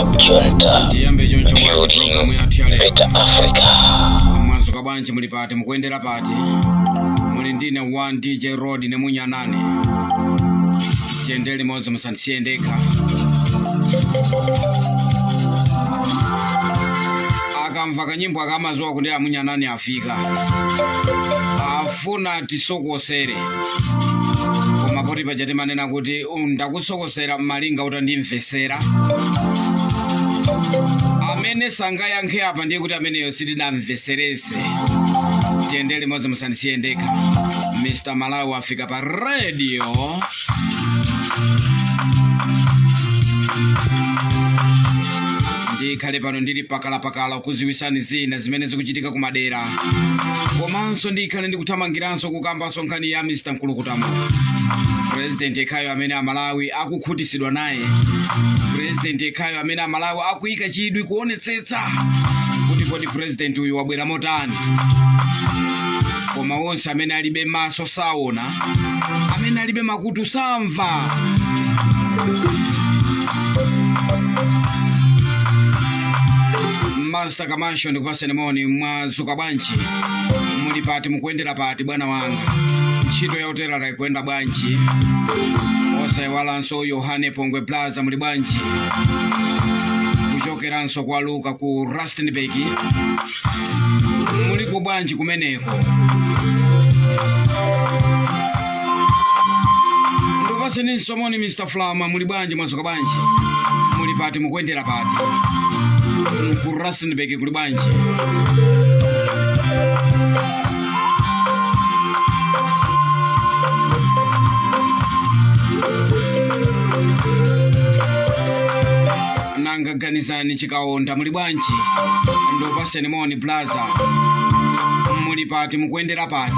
Cab Junta, Tiyambe choncho bwanji programu building yathu ya lero. better Africa. Mwadzuka bwanji? Muli pati? Mukuyendera pati? Muli ndine 1 DJ Rod nemunyanane. Tiyende limodzi, musandisiye ndekha. Akamva kanyimbo akamazuwa kuti amunyanane afika, afuna tisokosere, koma poti paja timanena kuti ndakusokosera malinga utandimvesera. Amene sangayankhe apa ndiye kuti ameneyo sitidamveserese. Tiyende limodzi, musandisiye ndekha. Mr Malawi afika pa radio. Ndikhale pano ndili pakalapakala kuziwisani zina zimene zikuchitika kumadera, komanso ndikhale ndikuthamangiranso kukambanso nkhani ya Mr Mkulukutamo, president yekhayo amene Amalawi akukhutisidwa naye, president yekhayo amene Amalawi akuyika chidwi kuonetsetsa kuti kodi president uyu wabwera motani. Koma onse amene alibe maso saona, amene alibe makutu samva. Master Kamasho, ndikupaseni moni. Mwadzuka bwanji? Muli pati? Mukuyendera pati, bwana wanga? Ntchito ya utelala ikuyenda bwanji? Osayiwalanso Yohane Pongwe Plaza, muli bwanji? Kuchokeranso kwa Luka ku Rustenburg, muliko bwanji kumeneko? Ndikupaseninso moni Mr Flama, muli bwanji? Mwadzuka bwanji? Muli pati? Mukuyendera pati? Ku Rustenburg kuli bwanji? Nanga ganizani Chikaonda, muli bwanji? Ndopaseni moni Plaza, muli pati? Mukuyendera pati,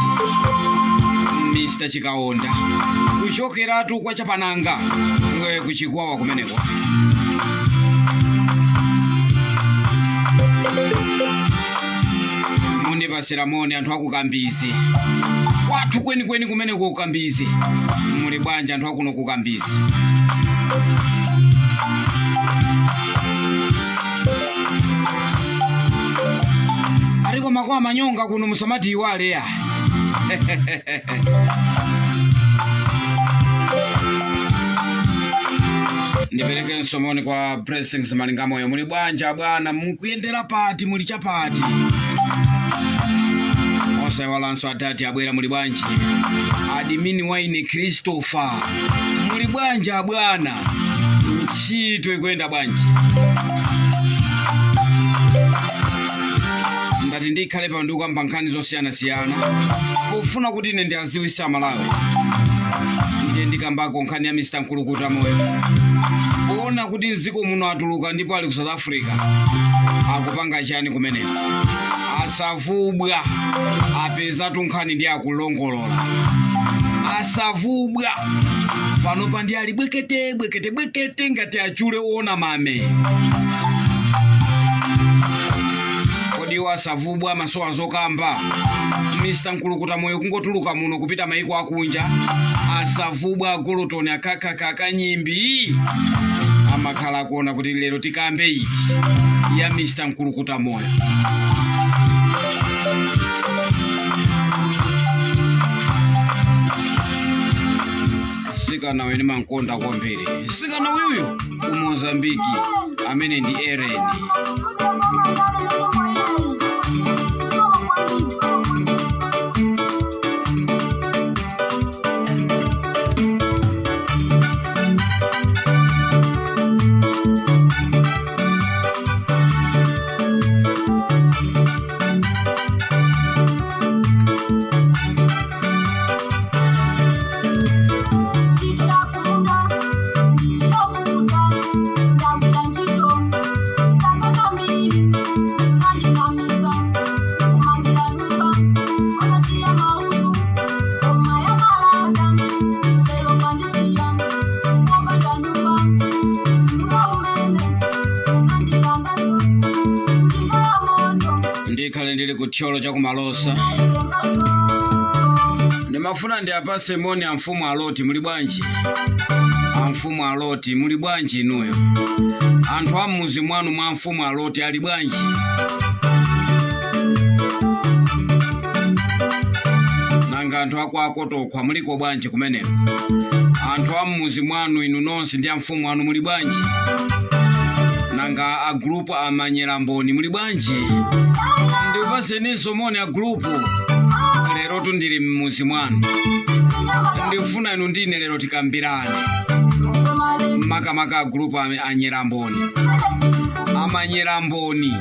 Mr Chikaonda? Kuchokeratu kwa Chapananga, kuchikwawa kumeneko. Mundipasira moni anthu akukambizi, kwathu kwenikweni kumeneko kukambizi. Muli bwanji anthu akuno kukambizi? Ariko makwa manyonga kuno, musamati iwale ya. Ndipereke moni kwa Blessings Malingamoyo, muli bwanji bwana? Mukuyendera pati? Muli chapati? Osayiwalanso adati abwera, muli bwanji? Admin waine Christopher, muli bwanji abwana? Ntchito ikuyenda bwanji? Ndati ndikhale pano ndikukamba nkhani zosiyanasiyana pofuna kuti ine ndiaziwisa Malawi. Ndiye ndikambako nkhani ya Mr Nkulukuta Moyo, kuona kuti mdziko muno atuluka ndipo ali ku South Africa, akupanga chani kumeneko? Asavubwa apezatu nkhani ndi akulongolola. Asavubwa panopa ndi ali bwekete bwekete bwekete ngati achule ona mame. Kodi iwo asavubwa masowa zokamba? Mr Nkulukuta Moyo kungotuluka muno kupita maiko akunja, asavubwa agolotoni akhakhakha akanyimbi amakhala akuona kuti lero tikambe iti ya Mr Nkulukuta Moyo. Sikana uyu ndimankonda kwambiri, sikana uyuyu ku Mozambiki amene ndi Eren. Ndikhale ndili ku Thyolo chakumalosa, ndimafuna ndiapase moni a mfumu Aloti, muli bwanji? Amfumu aloti muli bwanji inuyo? Anthu a mmuzi mwanu mwa mfumu aloti ali bwanji? Nanga anthu ako akotokwa muliko bwanji kumeneko? Anthu a mmuzi mwanu inu nonse ndi amfumu anu muli bwanji? Nanga a group amanyeramboni muli bwanji? Ndikupaseninso moni a group. Lerotu ndili mmuzi mwanu, ndikufuna inu ndine lero tikambirane makamaka a group anyeramboni, amanyeramboni.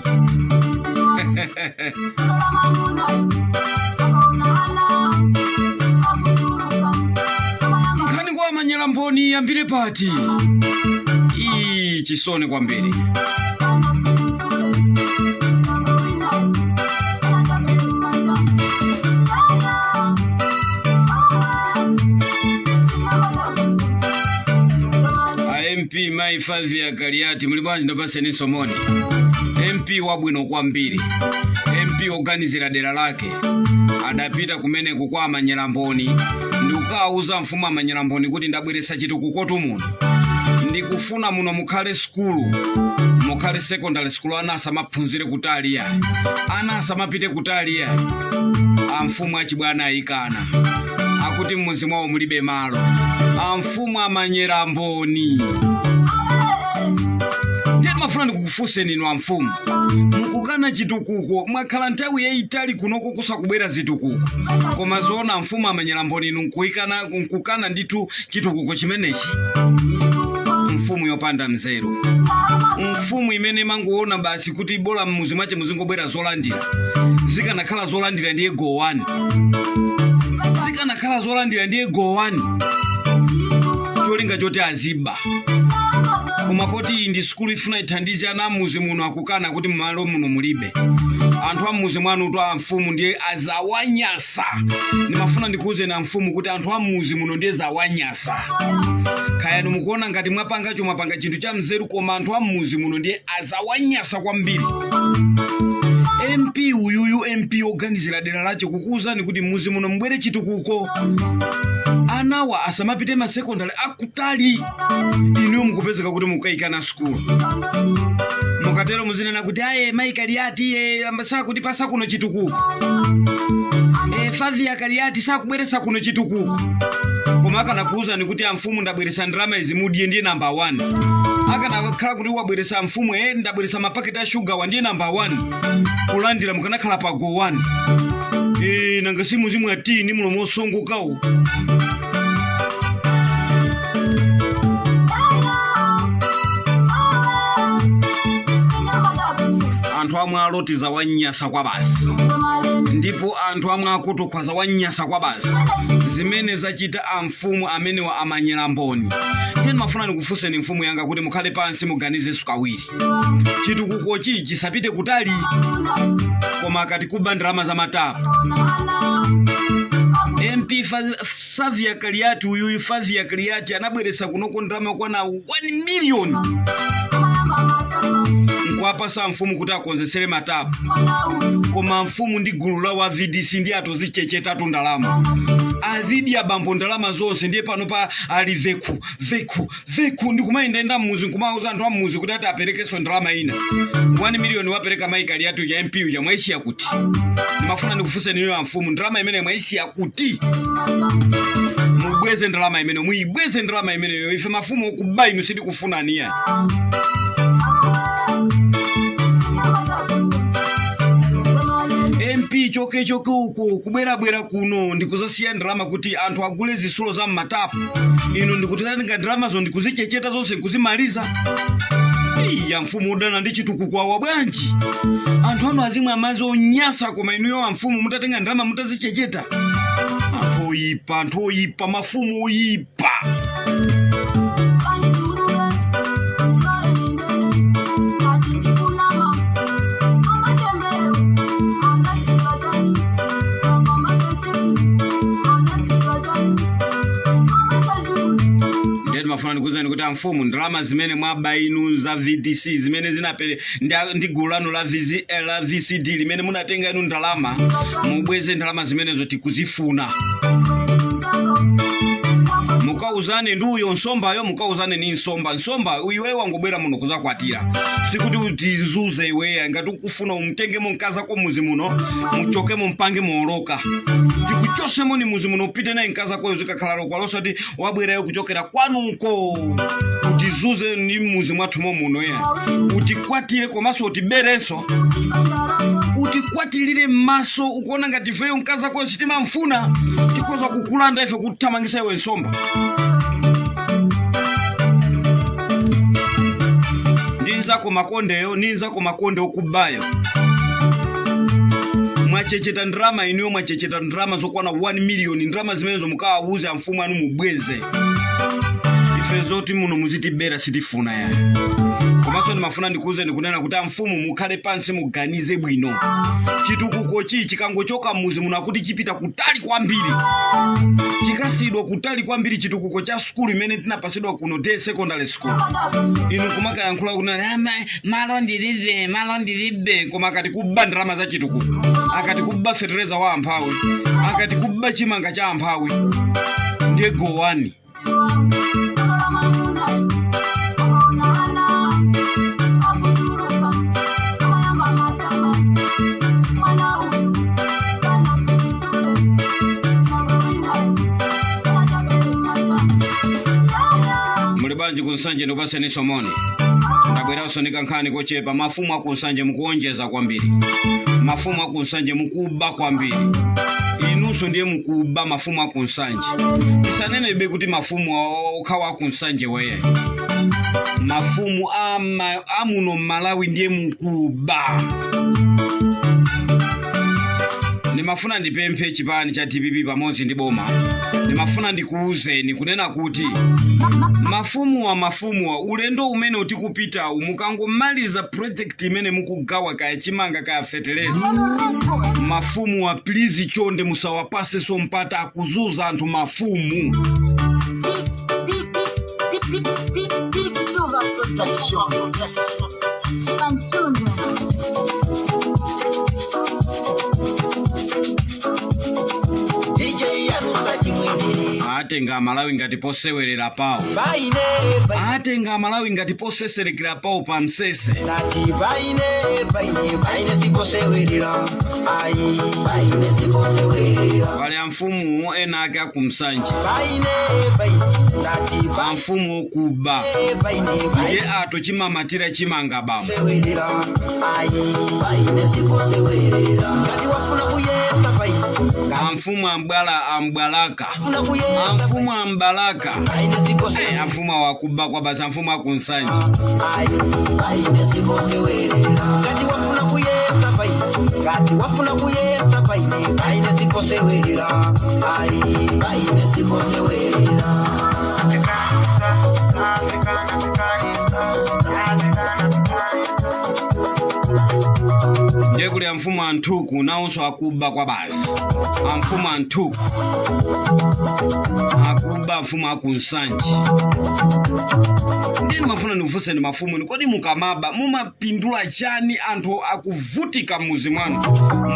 Nkhani kwa amanyeramboni yambire pati? Ii, chisoni kwambiri. A MP mai Favia Galiati muli bwanji? Ndapaseninso moni. MP wabwino kwambiri, MP oganizira dera lake, adapita kumeneko kwa amanyeramboni ndikukawuza mfumu amanyeramboni kuti ndabweretsa chitukukotu muno, ndikufuna muno mukhale sukulu, mukhale secondary school, ana asamaphunzire kutali ya, ana asamapite kutali ya. Amfumu achibwana ayikana, akuti mmuzi mwawo mulibe malo. Amfumu amanyeramboni, ndiye ndimafuna ndikukufunseni inu amfumu, mukukana chitukuko, mwakhala nthawi yayitali kunoko kusakubwera zitukuko, koma zoona amfumu amanyeramboni inu nkuyikana, nkukana ndithu chitukuko chimenechi? Mfumu yopanda mzeru, mfumu imene mangoona basi kuti bola mmuzi mwache muzingobwera zolandira. Zikanakhala zolandira ndiye go 1, zikanakhala zolandira ndiye go 1, cholinga choti aziba. Koma poti iyi ndi sukulu ifuna ithandize ana amuzi muno, akukana kuti mmalo muno mulibe. Anthu amuzi mwanu to amfumu ndiye azawanyasa. Ndimafuna ndikuwuzeni amfumu kuti anthu amuzi muno ndiye zawanyasa. Kaya mukuona ngati mwapangacho mwapanga chinthu cha mzeru, koma anthu amuzi muno ndiye azawanyasa kwambiri. MP uyuyu, MP oganizira dera lache, kukuwuzani kuti muzi muno mubwere chitukuko, anawa asamapite masekondari akutali, inuyo mukupezeka kuti mukayikana sukulu. Mukatero muzinena kuti aye mayi Kaliati ye sakuti pasa kuno chitukuko, Favia Kaliati sakubweresa kuno chitukuko. Koma akanakuwuzani kuti amfumu ndabweresa ndalama izi mudye ndiye namba 1, akanakhala kuti wabweresa mfumu ndabweresa mapaketi a shuga wa ndiye namba 1 kulandira, mukanakhala pa go 1. Nanga simu zimwe atini mulomo osongokawo. Anthu amwe aloti zawanyasa kwa basi, ndipo anthu amwe akutukwa zawanyasa kwa basi, zimene zachita amfumu amenewa amanyeramboni. Ndiye ndimafuna ndikufunseni mfumu yanga kuti mukhale pansi muganizenso kawiri, chitukukochi chisapite kutali, koma akati kuba ndalama za matapu. MP Savia Kaliati uyuyu, Favia Kaliati anabweresa kunoko ndalama yokwana 1 million nkuwapasa mfumu kuti akonzesere matapu, koma mfumu ndi gulu la wa VDC ndi atozichechetatu ndalama, azidya bambo ndalama zonse. Ndiye pano pa ali veku veku veku ndikumayendayenda mmuzi nkumauza anthu ammuzi kuti ati aperekenso ndalama ina. 1 million wapereka mayi Kaliati uja MP uja, mwaisiya kuti? Ndimafuna ndikufunseni inu amfumu, ndalama imene mwaisiya kuti? Mubweze ndalama imene, muyibweze ndalama imeneyo. Ife mafumu okuba inu sitikufunani ya. MP choke choke uko kubwerabwera kuno ndikuzasiya ndalama kuti anthu agule zisulo za mmatapu, inu ndikutitenga ndalamazo ndikuzichecheta zonse nkuzimaliza. Iya mfumu udana ndi chitukuko awa bwanji? Anthu anu azimwa madzi onyasa, koma inuyo amfumu mutatenga ndalama mutazichecheta. Anthu oyipa, anthu oyipa, mafumu oyipa. Ndiye timafuna ndikuwuzani kuti amfumu, ndalama zimene mwaba inu za VDC zimene zinapere ndi gulu lanu la la VCD limene munatenga inu ndalama, mubweze ndalama zimenezo, tikuzifuna. Mukauzane ndi uyo nsombayo, mukauzane ni nsomba. Nsomba iweyo wangobwera muno kuzakwatira, sikuti utizuze iweya. Ngati ukufuna umtengemo mkazako muzi muno, muchokemo, mpange mooloka, tikuchosemo ni muzi muno, upite naye mkazakoyo, zikakhala lokwa losati wabwerayo kuchokera kwanuko utizuze ni muzi mwathumo muno ya utikwatire, komanso utiberenso, utikwatilire m'maso. Ukuona ngati ifeyo mkazakoyo sitimamfuna? Tikoza kukulanda ife, kuthamangisa iwe nsomba. Ndinzako makondeyo, ninzako makonde okubayo. Mwachecheta ndrama inuyo, mwachecheta ndrama zokwana 1 million. Ndrama zimenezo mukawawuze amfumu anu mubweze. Ife zoti muno muzitibera sitifuna yani. Komanso ndimafuna ndikuuze, ndikunena kuti amfumu mukhale pansi, muganize bwino. Chitukuko chi chikangochoka muzi muno, akuti chipita kutali kwambiri, chikasidwa kutali kwambiri. Chitukuko cha sukulu imene tinapasidwa kuno, day secondary school, inu kumakayankhula kunena, "Ah, malo ndilibe, malo ndilibe," koma akati kuba ndalama za chitukuko, akati kuba fetereza wa amphawi, akati kuba chimanga cha amphawi, ndiye gowani. Muli bwanji kunsanje? Ndikupaseni somoni. Ndabweranso ndi kankhani kochepa. Mafumu akunsanje mukuonjeza kwambiri, mafumu akunsanje mukuba kwambiri, inunso ndiye mukuba. Mafumu akunsanje, tisanenebe kuti mafumu okhawa akunsanje weye, mafumu amuno mmalawi ndiye mukuba. Ndimafuna ndipemphe chipani cha DPP pamodzi ndi boma, ndimafuna ndikuwuzeni kunena kuti mafumuwa, mafumuwa, ulendo umene utikupitawu, mukangomaliza project imene mukugawa, kaya chimanga kaya feteleza, mafumuwa please chonde musawapasenso mpata, akuzuza anthu mafumu. Big Sugar Production. Pantunda. DJ yarusa chimwene. Atenga Amalawi ngati posewerera pawo. Paine paine. Atenga Amalawi ngati poseserekera pawo pa msese. Nati paine paine paine siposewerera ayi, paine siposewerera. Pali amfumu ena ake akumsanje. Paine paine nati Amfumu okuba. Paine Ndiye paine ato chimamatira chimanga bamo. Sewerera ayi, paine siposewerera. Ngati wafuna kuyesa paine, ngati Amfumu ambwala ambwalaka. wafuna kuyesa. Amfumu ambalaka. Paine siposewerera. Amfumu awakuba kwa basi, amfumu akunsanje. Ayi, paine siposewerera. Ngati wafuna kuyesa paine, ngati wafuna kuyesa paine, paine siposewerera ayi, paine siposewerera. Ndiye kuli amfumu anthuku, nawonso akuba kwa basi. Amfumu anthuku akuba, amfumu akunsanje. Ndiye ndimafuna ndikufunseni mafumu ni, kodi mukamaba mumapindula chani? Anthu akuvutika mmuzi mwanu.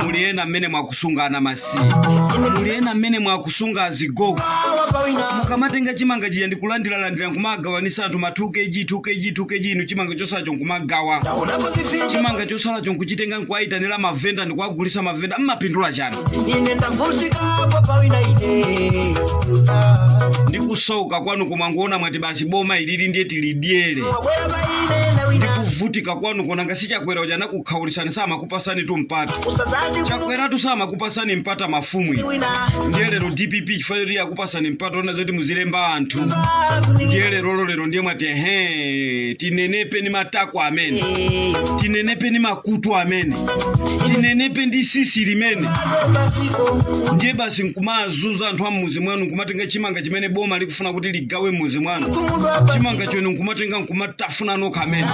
Muli ena mmene mwakusunga ana masiye, muli ena mmene mwakusunga azigogo. Awa pawina. Mukamatenga chimanga chija ndikulandiralandira nkumagawanisa anthu ma 2 kg 2 kg 2 kg, inu chimanga chosalacho nkumagawa. Taonapo zipinjo. Chimanga chosalacho nkuchitenga nkuwayitanira mavenda ndikuwagulisa mavenda, mmapindula chani? Ine ndavutikapo pawina ine. Ndikusauka kwanu kumwangoona mwati basi boma ilili ndiye tilidyere. Wabwera paine na wina. Ndikuvutika kwanu konanga sichakwera uja nakukhaulisani, samakupasani tu mpata. Usazati. Chakweratu samakupasani mpata mafumu inu. Wina. Ndiye lero DPP chifukwa choti yakupasani mpata ona zoti muzilemba anthu, ndiye lerolo lero ndiye mwati ehe, tinenepe ni matako amene, tinenepe ni makutu amene, tinenepe ndi sisi limene. Ndiye basi nkumazuza anthu ammuzi mwanu, nkumatenga chimanga chimene boma likufuna kuti ligawe mmuzi mwanu, chimanga chenu nkumatenga nkumatafuna nokha amene,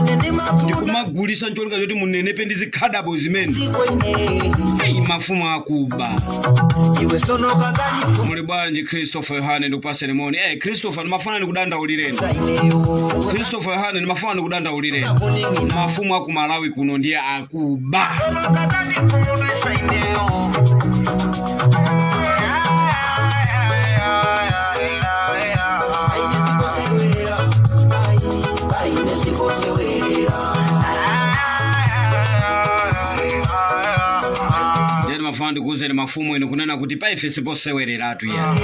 ndikumagulisa ncholinga choti munenepe ndi zikhadabo zimene. Ei, mafumu akuba. Iwe sonokazani. Muli bwanji Christopher Yohane? Ndikupaseni moni. Christopher, ndimafuna ndikudandaulireni. Christopher Yohane, ndimafuna ndikudandaulireni. Mafumu aku Malawi kuno ndiye akuba. Paine siposewerera. Ndiye mafuna ndikuwuzeni mafumu inu kunena kuti paife siposewereratu ya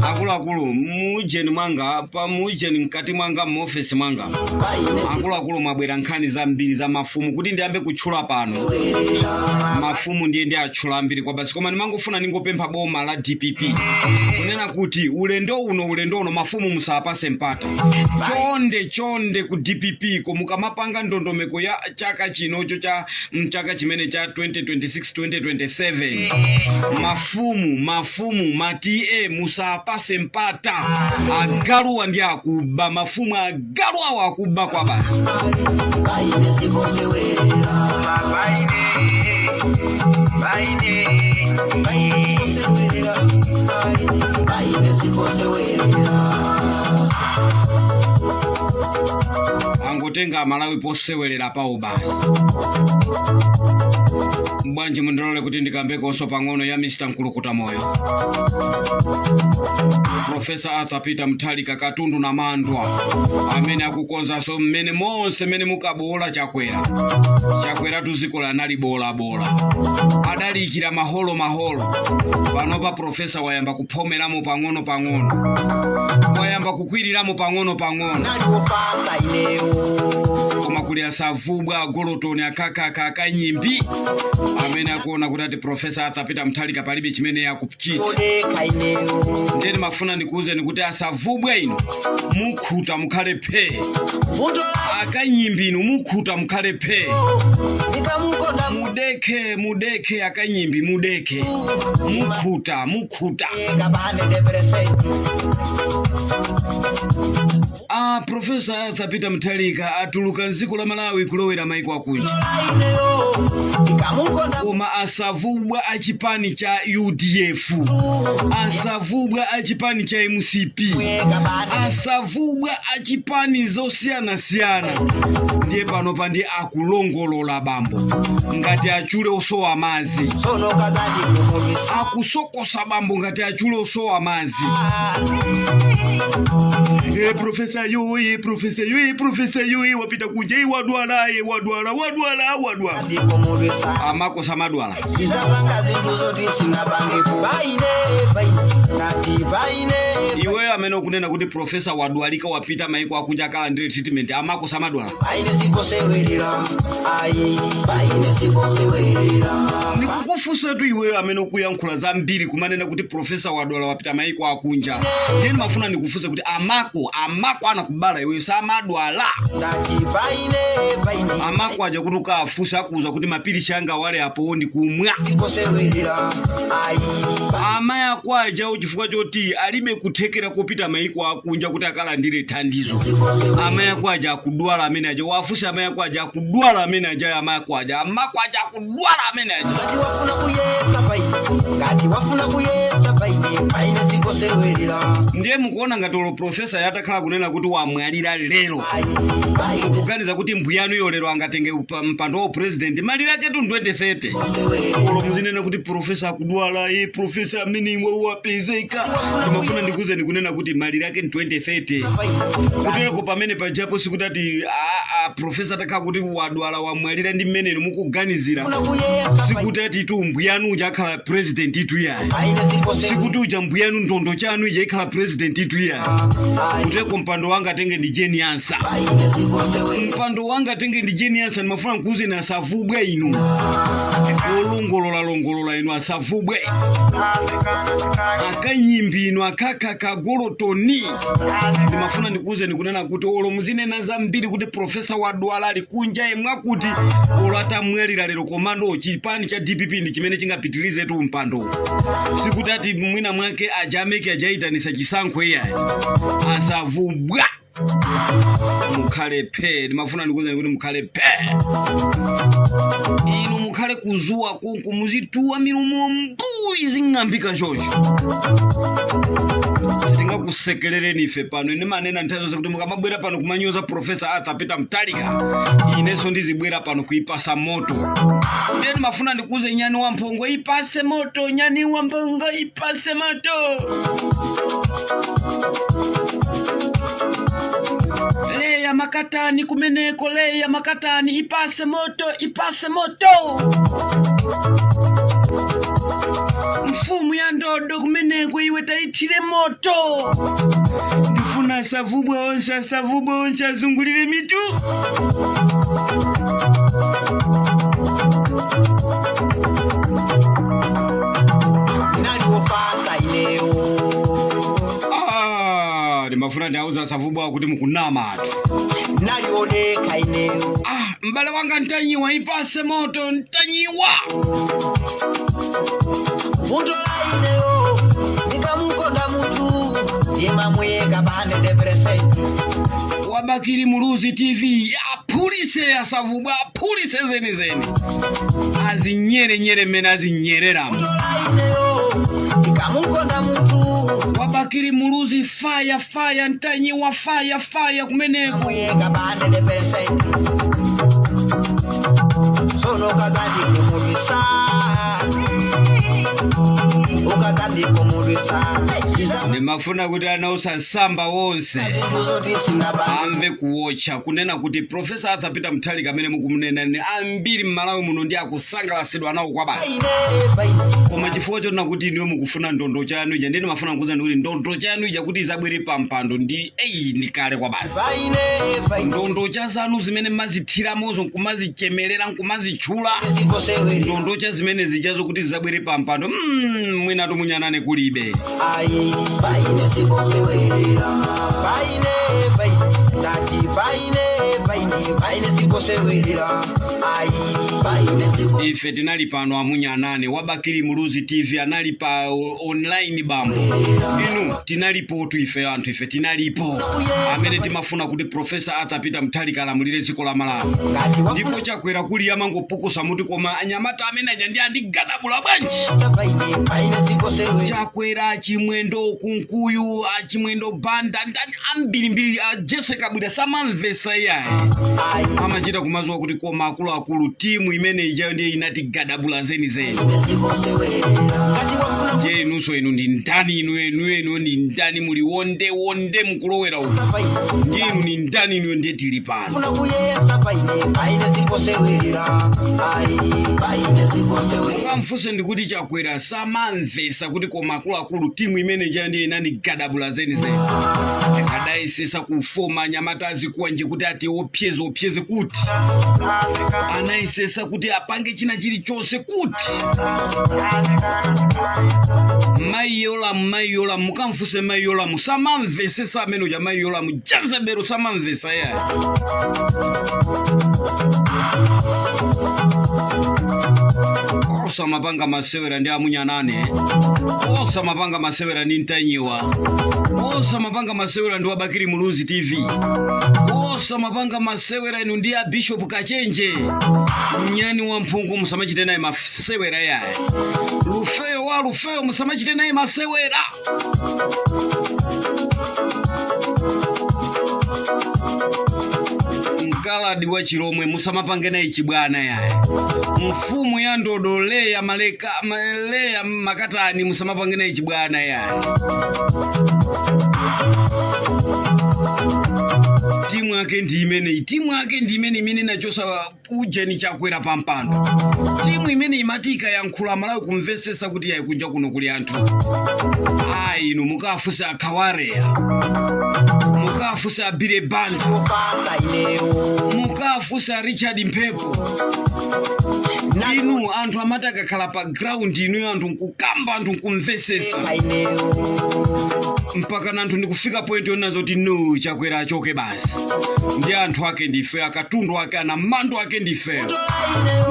akuluakulu muujeni mwanga pa muujeni mkati mwanga muofesi mwanga. Paine Akuluakulu, mwabwera nkhani zambiri za mafumu kuti ndiyambe kutchula pano. siposewerera. Mafumu ndiye ndi atchula ambiri kwa basi, koma ndimangofuna ndingopempha boma la DPP kunena kuti ulendo uno mafumu musapase mpata. Chonde chonde ku DPP ko, mukamapanga ndondomeko ya chaka chinocho cha mchaka chimene cha 2026 2027, mafumu mati musapase mpata. Agaluwa ndi akuba, mafumu agalu awo akuba kwa basi. Paine siposewerera. Paine siposewerera. Paine siposewerera. Angotenga Amalawi posewerera pawo basi. Bwanji mundilole kuti ndikambekonso pang'ono ya Mr Nkulukuta Moyo, Profesa Arthur Peter Mutharika, katundu na mandwa amene akukonzanso mmene monse mmene mukabola Chakwera. Chakwera tuziko lanali bolabola, adalikira maholo maholo. Panopa profesa wayamba kuphomeramo pang'ono pang'ono, wayamba kukwiriramo pang'ono pang'ono. Naliwopasa ineyo. Koma kuli asavubwa, agolotoni, akhakaka, akanyimbi amene akuona kuti ati Profesa Arthur Peter Mutharika palibe chimene akuchita. Odeka ineyo. Ndiye ndimafuna ndikuwuzeni kuti asavubwa inu mukhuta mukhale phee. Vuto la Akanyimbi inu mukhuta mukhale phee. Ndikamukonda. Mudekhe, mudekhe, akanyimbi, mudekhe, mukhuta, mukhuta. Kabane depresenti. A Profesa Arthur Peter Mutharika atuluka mdziko la Malawi kulowera maiko akunja. Ineyo ndikamukonda. Koma asavubwa achipani cha UDF, asavubwa achipani cha MCP, Kabane. asavubwa achipani zosiyanasiyana, ndiye pano pandi akulongolola bambo ngati achule osowa mazi. Sono kazadi kumulwisa. Akusokosa bambo ngati achule osowa mazi. E profesa yoye, profesa yoye, profesa yoye, wapita kunja, wadwala, ye wadwala, wadwala, wadwala. Ndikumulwisa. Amako samadwala. Izapanga zinthu zoti sinapangepo paine paine ngati paine. Iweyo amene ukunena kuti profesa wadwalika, wapita maiko akunja akalandire treatment, amako samadwala. Paine siposewerera ayi, paine siposewerera. Ndikukufunsatu iweyo amene ukuyankhula zambiri kumanena kuti profesa wadwala, wapita maiko akunja, ndiye ndimafuna ndikufunse kuti amako anakubala iweyo samadwala? Ngati paine paine. Amako aja kuti ukafunsa akuuza kuti mapilisi anga wale apo ndikumwa. Siposewerera ayi. Amayi ako aja chifukwa choti alibe kuthekera kopita maiko akunja kuti akalandire thandizo, amayi ako aja akudwala amene aja. Wafunse amayi ako aja, akudwala amene aja. Amayi ako aja, amako aja akudwala amene aja. Ngati wafuna kuyesa paine, ngati wafuna kuyesa paine, paine siposewerera. Ndiye mukuona ngati olo profesa yatakhala kunena kuti wamwalira lero, ayi paine kuganiza kuti mbuyanuyo lero angatenge mpando wa president? Malire aketu 2030. siposewerera. Olo muzinena kuti profesa akudwala, ye profesa amene imwe wapezeka, timafuna ndikuze ndikunena kuti malire ake ni 2030. Kutereko pamene pajapo sikuti ati profesa atakhala kuti wadwala, wamwalira ndi mmeneno mukuganizira, Funa kuyesa. sikuti ati tu mbuyanu uja akhala president itu yayi. Paine siposewerera. Sikuti uja mbuyanu ndondo chanu ija ikhala president itu yayi. Kuteko mpando wanga atenge ndi Jane Ansah. Paine siposewerera. Mpando wanga atenge ndi Jane Ansah. Ndimafuna nkuuzeni asavubwe inu olongolola longolola inu, asavubwe, akanyimbi inu, akhakaka, agolotoni, ndimafuna ndikuuzeni kunena kuti olo muzinena zambiri kuti profesa wadwala, ali kunja imwe, kuti olo atamwalira lero, komando chipani cha DPP ndi chimene chingapitirizetu mpando. Sikuti ati mwina mwake ajameke ajayitanisa chisankho iyayi. Asavubwa, mukhale phe. Ndimafuna ndikuuzeni kuti mukhale phe inu, mukhale kuzuwa kunku, muzituwa milomo mbuyi zing'ambika choncho. Sitingakusekerereni ife pano. Ine manena nthawi zonse kuti mukamabwera pano kumanyoza Profesa Arthur Peter Mutharika, inenso ndizibwera pano kuipasa moto. Ndiye ndimafuna ndikuuze, nyani wamphongo ipase moto, nyani wamphongo ipase moto. Leya. Makatani kumeneko, Leya Makatani, ipase moto, ipase moto. Mfumu ya ndodo kumeneko, iwe taithire moto. Ndifuna asavubwa onse, asavubwa onse azungulire mitu. Naliwofasa ineyo. Ah, ndimafuna ndiauza asavubwa kuti mukunama atu. Naliwodeka ineyo. Ah, m'bale wanga Ntanyiwa, ipase moto Ntanyiwa. Vuto la ineyo, ndikamukonda munthu ndimamuyika pa 100%. Wabakiri Muluzi TV aphulise asavubwa, aphulise zenizeni, azinyerenyere mmene azinyereramo. Vuto la ineyo, ndikamukonda munthu Wabakiri Muluzi, fire fire. Ntanyiwa, fire fire kumeneko. Muyika pa 100%. Sono ukazandikhumudwisa, ukazandikhumudwisa. Ndimafuna kuti anausa nsamba wonse Zinthu zoti singapa. Amve kuwotcha kunena kuti Professor Arthur Peter Mutharika amene mukumunena ni ambiri m'Malawi muno ndi akusangalasidwa nawo kwa basi. Ine paine. Koma chifukwa chonena kuti inuyo mukufuna ndondo chanu ija, ndine mafuna kukuuzani kuti ndondo chanu ija kuti izabwere pa mpando ndi eyi ndi kale kwa basi. Paine paine. Ndondo cha zanu zimene mazithiramozo, nkumazichemelera, nkumazitchula Zikosewere. ndondo cha zimene zijazo kuti zizabwere pa mpando, mwinatu munyanane kulibe. Ayi, paine sikosewerera, paine paine, ndati paine paine, paine sikosewerera, ayi, paine siko. Ife tinali pano amunyanane. Wabakiri Muluzi TV anali pa online bambo. Inu tinalipo tu ife anthu, ife tinalipo amene timafuna kuti Professor Arthur Peter Mutharika alamulire dziko la Malawi. Ngati Ndipo wafuna Chakwera kuli amangopukusa muti, koma anyamata amene aja ndi andigadabula bwanji? Paine paine sikosewerera. Chakwera, Chimwendo, Kunkuyu, achimwendo Banda, ndani ambirimbiri, a Jesse Kabwira samamvesa iyayi. Ayi. Amachita kumazuwa kuti koma akuluakulu, timu imene ijayo ndiye inati gadabula zenizeni. Paine sikosewerera, ngati wafuna. Ndiye inunso, inu ndi ndani? Inu inu ndi ndani? Muli wonde wonde mukulowera uku. Paine. Ndiye inu ni ndani inuyo? Ndiye tili pano. Funa kuyesa paine, paine sikosewerera, ayi, paine sikosewerera. Ukamfunse ndikuti Chakwera samamvesa kuti koma akuluakulu, timu imene ijayo ndiye inani gadabula zenizeni. Adayesesa kufoma anyamata azikuwanje kuti ati opyeze opyeze, kuti anayesesa kuti apange china chilichonse kuti mayi Yolamu, mayi Yolamu, mukamfunse mayi Yolamu samamvesesa amene uja. Mayi Yolamu Jezebelo samamvesa yayi. Osamapanga masewera ndi amunyanane, osamapanga masewera ndi Ntanyiwa, osamapanga masewera ndi Wabakiri Muluzi TV, osamapanga masewera inu ndi a Bishop Kachenje mnyani wa mphungu. Musamachite naye masewera yaye. Lufeyo wa Lufeyo, musamachite naye masewera. Mkaladi wa Chilomwe, musamapange naye chibwana yaye. Mfumu ya ndodo Leya Maleka, Leya Makatani, musamapange naye chibwana yaye. Timu yake ndi imeneyi, timu yake ndi imene imene inachosa ujeni Chakwera pampando. Timu imene imati ikayankhula Malawi kumvesesa kuti yayi, kunja kuno kuli anthu. Ayi, inu mukafunse akhawareya, mukafunse abire banda, Kupasa ineyo. Mukafunse a Richard Mphepo. Inu anthu amati akakhala pa ground, inuyo anthu nkukamba, anthu nkumvesesa. Ineyo. Mpaka na anthu ndikufika point yonazo kuti no, Chakwera achoke basi ndi anthu ake ndife, akatundu ake, ana mando ake ndifeyo.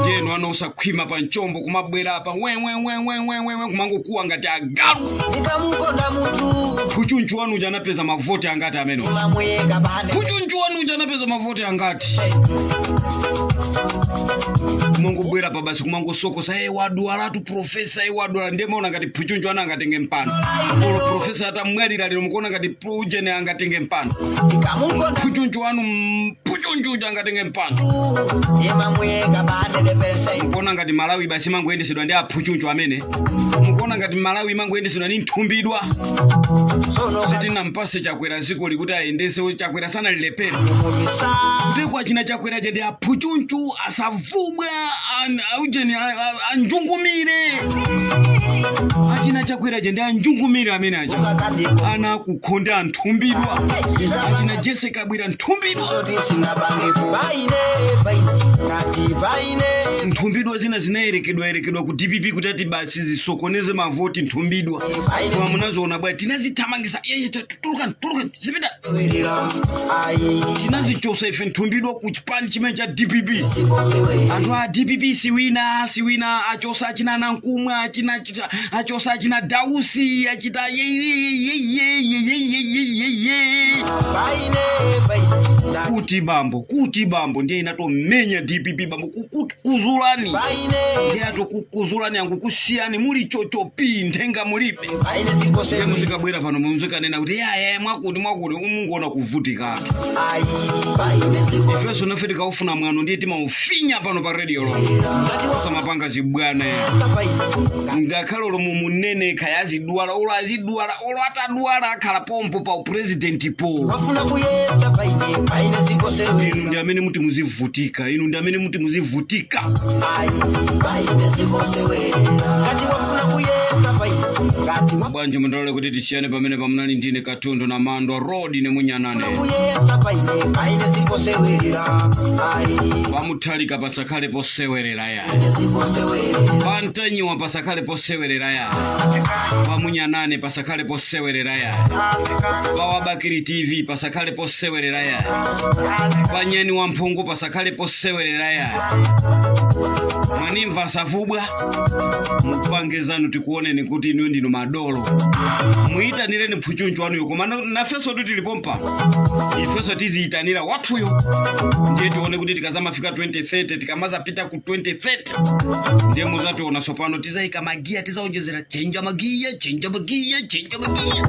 Ndiyenu ana osakhwima pa mchombo kumabwera apa wewewewewewe kumangokuwa ngati agalu. Ndikamukonda munthu. Puchunchu wanu uja anapeza mavoti angati amene? Imamuyeka bane. Puchunchu wanu uja anapeza mavoti angati? Kumangobwera pa basi kumangosokosa, e wadwalatu professor, e wadwala. Ndiye maona ngati puchunchu ana angatenge mpando? Olo professor atamwalira lero, mukuona ngati ujene angatenge mpando? Ndikamukonda. Puchunchu wanu, puchunchu. Phuchunchu angatenge mpando? Imamuyeka baneleperesa. Mukuona ngati Malawi basi mangoyendesedwa ndi aphuchunchu amene? Mukuona ngati Malawi mangoyendesedwa ndi nthumbidwa? Sono Sitinampase Chakwera ziko likuti ayendese. Chakwera sanalilepere. Mubisa. Kuti kwachina Chakwera chete aphuchunchu asavubwa aujeni anjungumire. Achina Chakwera chende anjungumire amene aja. Ukazandiko. Ana kukhonde anthumbidwa. Achina Jessica Kabwira nthumbidwa. Sinabangepo baine baine ngati baine. Nthumbidwa zina zinayerekedwa yerekedwa ku DPP kuti ati basi zisokoneze mavoti nthumbidwa. Koma munazoona bwa tinazithamangisa yeye, tulukani, tulukani, zipita. Werera ayi. Tinazichosa ife nthumbidwa ku chipani chimene cha DPP. Siposewerera. Anthu a DPP siwina siwina achosa achina Nankumwa, achina achosa achina Dausi, achita yeyeyeyeyeyeyeyeye. Baine baine ngati Kuti bambo, kuti bambo, ndiye inatomenya DPP bambo kuzulani. Baine. Ndiye atokukuzulani angu kusiyani muli chochopi nthenga mulibe. Baine. Ndiye Siposewerera. muzikabwera pano muzikanena kuti yaya mwakuti mwakuti, mungoona kuvutikatu. Ayi baine siposewerera. Ifenso nafe tikaufuna mwano ndiye timaufinya pano pa radio lomwe. Ngati Osamapanga zibwana ya. wasa baine. Ngakhale ulo munene khaya azidwala, ulo azidwala, ulo atadwala akhala pompo pa upresident po. Wafuna kuyesa baine baine. Inu ndi Siposewerera. amene muti muzivutika, inu ndi amene muti muzivutika. Ayi baine siposewerera. Ngati wafuna kuyesa baine ngati wafuna Bwanji mundalole kuti tisiyane pamene pamunali ndine Katundu na Mando Road ne Munyanane. Kuyesa baine baine siposewerera ayi. Pamuthalika pasakhale posewerera ya. Siposewerera. Pantanyiwa pasakhale posewerera ya. Pamunyanane pasakhale posewerera ya. Pawabakiri TV pasakhale posewerera ya. Panyani wamphungu pasakhale posewerera ya. Mwanimva asavubwa, mupange zanu tikuoneni kuti inuyo ndinu madolo. Muyitanireni phuchunchu wanuyo, koma nafenso tilipo mpano, ifenso tiziyitanira wathuyo. Ndiye tione kuti tikazamafika 2030, tikamazapita ku 2030, ndiye muzationa sopano tizayika magiya, tizaonjezera chenja magiya, chenja magiya, chenja magiya.